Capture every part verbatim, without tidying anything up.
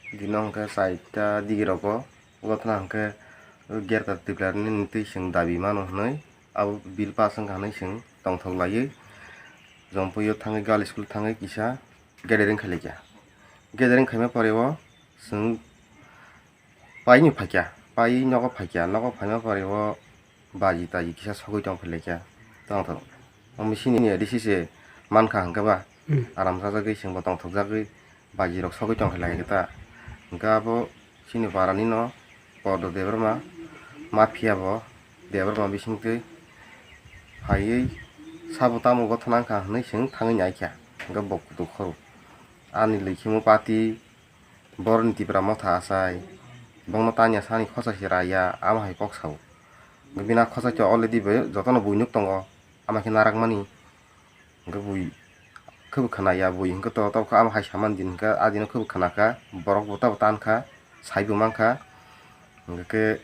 Dino hwnkhe chaita digi rogo, o thana hwnkhe gerka twiplarni twi chwng dabi mano hwnwi, abo bill pass wngkha hwnwi chwng tongthok laiwi Jompuio thangwi girls school thangwi kisa gathering khailaikha. Gathering khaima pore o chwng paini phaikha, pai nogo phaikha, nogo phaima pore o baji taji kisa sogwi tong phailaikha tongthok. Omo chini A D C se mankha hwnkhe ba, hmm, aram sajagwi chwngbo tongthokjagwi baji rok sogwi tong phailaikha ta. Hwnkhe abo chini parani no Kordo Debbarma, mafia bo Debbarma bisingtwi phaiwi sabo tamo bo thanangkha hwnwi chwng thangwi naikha. Hwnkhe bo kutuk khoro ani likhimo party. Boroni Tipra Motha achai, bongno tanya sani khosa se raya, amo hai kok sao. Bini a khosa khe already bai jotono buinuk tongo, ama khe narakmani. Hwnkhe bui khebo khwnaya, bui hwnkhe to, to khe amo hai samani din hwnkhe, a dino khebo khwnakha, borok bo tabo tankha, saibo mankha. Hwnkhe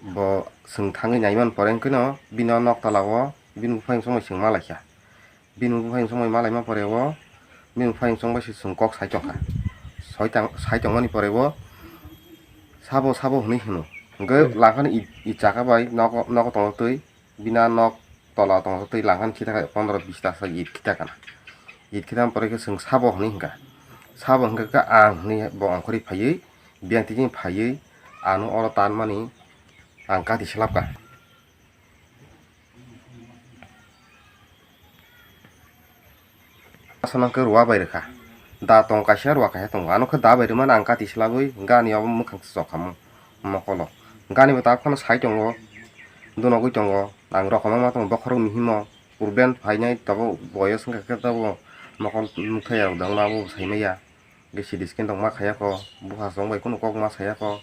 bo chwng thangwi naimani pore hwnkhe no bini o nok tola o bini buphang chongmai chwng malaikha. Bini buphang chongmai malaima pore o, bini buphang chongbai se chwng kok sai tongkha. Sai tang-, sai tongmani pore o sabo, sabo hwnwi hwno. Hwnkhe, hmm, langkhani i, i chaka bai nogo, nogo tongo twi, bini a nok tola tongo twi langkhani khita kha pondro bista sa it khita kana. It khita pore khe chwng sabo hwnwi hwnkha. Sabo hwnkha khe ang hwnwi bo ongkhorwi phaiwi, biyang twi phaiwi, ano oro tanmani ang kati slapkha. Aswk nang khe ruwa bai rwkha. Da tongo kaisa, ruwa kaisa tongo. Ano khe da bai rwmani ang kati swlabwi gani obo mwkhang chokha mo-, mokolo. Gani bo tabuk phano sai tongo, dunogwi tongo. Ang rokomma ma tongo bokhorok mihimo. Urban phainai tabuk boyos wngkha khe tabuk mokol nukthai rok dangma abo bo saimaya. Hwnkhe C T scan rok ma khaiya kho, buphang chong bai kunu kok ma saya kho,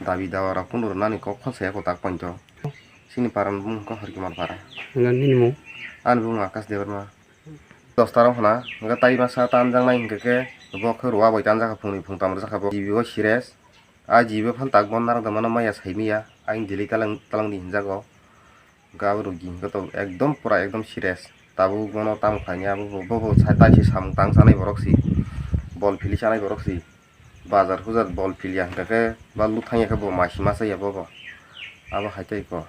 dabi dawa rok kunu rwnani kok phano saya kho tak poito. Chini para ni bumung khe Horkimal para. Wngkha nini mung? Ani bumung Akash Debbarma. Dosta rok hwna, hwnkhe tai masa tanjaknai hwnkhe khe bo khe ruwa bai tanjak kha phungni phungtam rwjak kha bo. G B o serious, a G B o phano tak bon narwk da mano maya saimaya, ayang delete talang, talang di hinjago. Hwnkhe abo rwgwi hwnkhe to ekdom pura ekdom serious. Tabuk bono tamo khainai abo bo, bo, bo sai taisi samung tang chanai borok si. Bol phili chanai borok si. Bazar hujar bol philiya hwnkhe khe ba luk thangya khe bo masi ma chaya bobo. Abo hai tei kho.